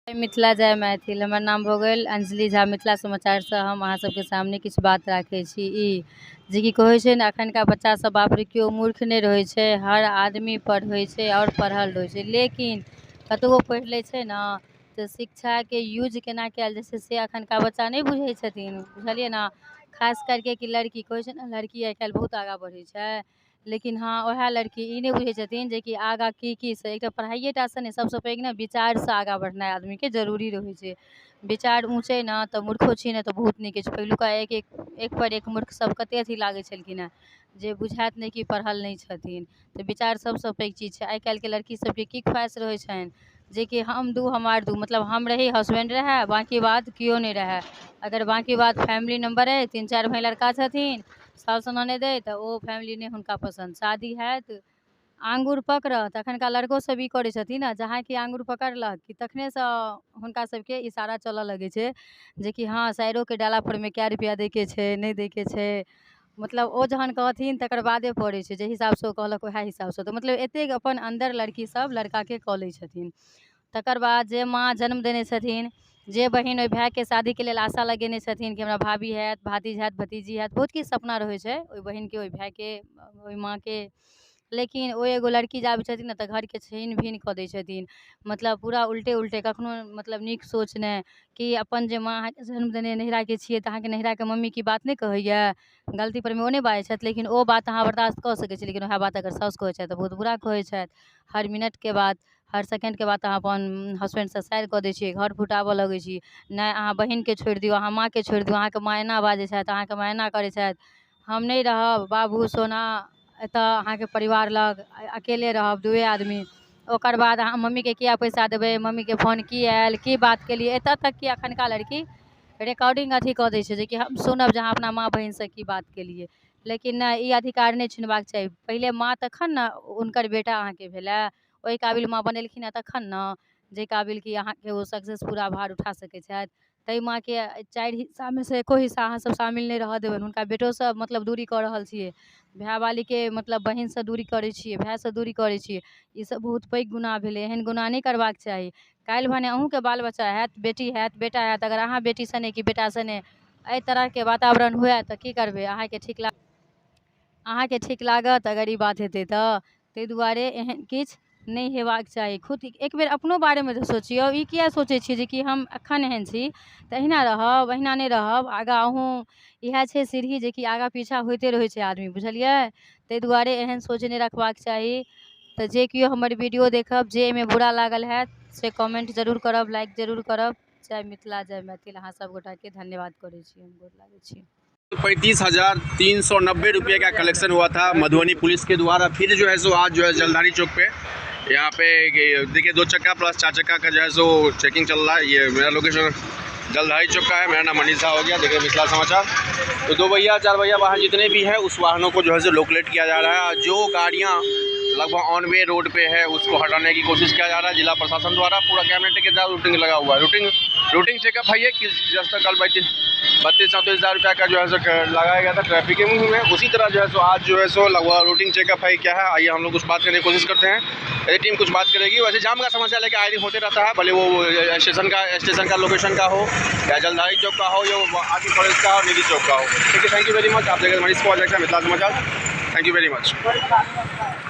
जय मिथिला जय मैथिल। हमर नाम भऽ गेल अंजलि झा। मिथिला समाचारसँ हम अहाँ सबके सामने किछु बात राखै छी। ई जेकि कहै छै ने, एखनका बच्चा सब बाप रे केओ मूर्ख नहि रहै छै, हर आदमी पढ़ै छै आओर पढ़ल रहै छै। लेकिन कतबो पढ़ि लै छै ने तऽ शिक्षाके यूज केना कयल जाइ छै से एखनका बच्चा नहि बुझै छथिन, बुझलियै ने। खास करके कि लड़की कहै छै ने, लड़की आइ काल्हि बहुत आगाँ बढ़ै छै। लेकिन हँ, वएह लड़की ई नहि बुझै छथिन जेकि आगाँ की की से एकटा पढ़ाइए टा सँ नहि, सबसँ पैघ ने विचारसँ आगाँ बढ़नाइ आदमीके जरूरी रहै छै। विचार ऊँच अइ ने तऽ मूर्खो छी ने तऽ बहुत नीक अछि। पहिलुका एक एक एक पर एक मूर्ख सब कते अथी लागै छलखिन हेँ जे बुझायत नहि कि पढ़ल नहि छथिन। तऽ विचार सबसँ पैघ चीज छै। आइ काल्हिके लड़की सबके की ख्वाहिश रहै छनि जेकि हम दू हमार दू, मतलब हम रही, हसबैंड रहए, बाँकी बात केओ नहि रहए। अगर बाँकी बात फैमिली नम्बर अइ, तीन चारि भाय लड़का छथिन, साउस ननदि अइ, तऽ ओ फैमिली नहि हुनका पसन्द। शादी हैत, आङ्गुर पकड़त। एखनका लड़को सब ई करै छथिन ने, जहाँ कि आङ्गुर पकड़लक कि तखनेसँ हुनका सबके इशारा चलऽ लगै छै जेकि हँ, साइरोके डाला परमे कए रुपैआ दैके छै, नहि दैके छै। मतलब ओ जहन कहथिन तकर बादे पड़ै छै। जाहि हिसाबसँ ओ कहलक वएह हिसाबसँ। तऽ मतलब एतेक अपन अन्दर लड़की सब लड़काके कऽ लै छथिन। तकर बाद जे माँ जन्म देने छथिन, जे बहिन ओहि भायके शादीके लेल आशा लगेने छथिन कि हमरा भाभी हैत, भातिज हैत, भतीजी हैत, बहुत किछु सपना रहै छै ओहि बहिनके, ओहि भायके, ओहि माँके। लेकिन ओ एगो लड़की जे आबै छथिन ने तऽ घरके छिन्न भिन्न कऽ दै छथिन। मतलब पूरा उल्टे उल्टे, कखनो मतलब नीक सोच नहि कि अपन जे माँ अहाँके जन्म देने, नैहराके छियै तऽ अहाँके नैहराके मम्मी की बात नहि कहैए? गलती परमे ओ नहि बाजै छथि, लेकिन ओ बात अहाँ बर्दाश्त कऽ सकै छी। लेकिन वएह बात अगर साउस कहै छथि तऽ बहुत बुरा कहै छथि। हर मिनटके बाद, हर सेकेण्डके बात अहाँ अपन हसबैंडसँ साइर कऽ दै छियै, घर फुटाबऽ लगै छी। नहि, अहाँ बहिनके छोड़ि दियौ, अहाँ माँके छोड़ि दियौ, अहाँके माँ एना बाजै छथि, अहाँके माँ एना करै छथि, हम नहि रहब बाबू सोना एतऽ अहाँके परिवार लग, अकेले रहब दुए आदमी। ओकर बाद अहाँ मम्मीके किया पैसा देबै? मम्मीके फोन की आयल, की बात केलियै? एतऽ तक कि एखनका लड़की रिकॉर्डिंग अथी कऽ दै छै जेकि हम सुनब जे अहाँ अपना माँ बहिनसँ की बात केलियै। लेकिन नहि, ई अधिकार नहि छिनबाक चाही। पहिले माँ, तखन ने हुनकर बेटा अहाँके भेलै। ओहि काबिल माँ बनेलखिन हेँ तखन ने जाहि काबिल कि अहाँके ओ सक्सेस पूरा भार उठा सकै छथि। ताहि माँके चारि हिस्सामे से एको हिस्सा अहाँसभ शामिल नहि रहऽ देबनि। हुनका बेटोसँ मतलब दूरी कऽ रहल छियै, भायवालीके मतलब बहिनसँ दूरी करै छियै, भायसँ दूरी करै छियै। ईसब बहुत पैघ गुनाह भेलै। एहन गुनाह नहि करबाक चाही। काल्हि भने अहूँके बाल बच्चा हैत, बेटी हैत, बेटा हैत, अगर अहाँ बेटी सने कि बेटा सने एहि तरहके वातावरण हुए तऽ की करबै? अहाँके ठीक लागत अगर ई बात हेतै तऽ? ताहि दुआरे एहन किछु नहि हेबाक चाही। खुद एक बेर अपनो बारेमे तऽ सोचियौ। ई किया सोचै छियै जे कि हम एखन एहन छी तऽ अहिना रहब? अहिना नहि रहब आगाँ अहूँ। इएह छै सीढ़ी जेकि आगाँ पीछाँ होइते रहै छै आदमी, बुझलियै? ताहि दुआरे एहन सोच नहि रखबाक चाही। तऽ जे केओ हमर वीडियो देखब, जे एहिमे बुरा लागल हैत से कमेंट जरूर करब, लाइक जरूर करब। जय मिथिला, जय मैथिल। अहाँ सब गोटाके धन्यवाद करै छी, हम गोर लागै छी। 35,390 रुपये का कलेक्शन हुआ था मधुबनी पुलिस के द्वारा। फिर जो है सो आज जो है जलधारी चौक पे यहाँ पे देखिए, दो चक्का प्लस चार चक्का का जो है सो चेकिंग चल रहा है। ये मेरा लोकेशन जलधारी चौक का है। मेरा नाम मनीष झा हो गया। देखिए मिथिला समाचार। तो दो पहिया, चार पहिया वाहन जितने भी हैं, उस वाहनों को जो है सो लोकेट किया जा रहा है और जो गाड़ियाँ लगभग ऑन वे रोड पे है, उसको हटाने की कोशिश किया जा रहा है जिला प्रशासन द्वारा। पूरा कैमरे के साथ रूटिंग लगा हुआ है। रूटिंग रूटिंग चेकअप है ये कि जब तक कल 32-34 हज़ार रुपया का जो है सो लगाया गया था ट्रैफिक में, उसी तरह जो है सो आज जो है सो लगभग रूटीन चेकअप है, क्या है, आइए हम लोग कुछ बात करने की कोशिश करते हैं। ये टीम कुछ बात करेगी। वैसे जाम का समस्या लेकर आए दिन होते रहता है, भले वो स्टेशन का लोकेशन का हो या जलधारी चौक का हो या आर के कॉलेज का हो, निधि चौक का हो। ठीक है, thank you very much. आप देख रहे हैं मनीष कुमार मिथिला समाचार। Thank you very much.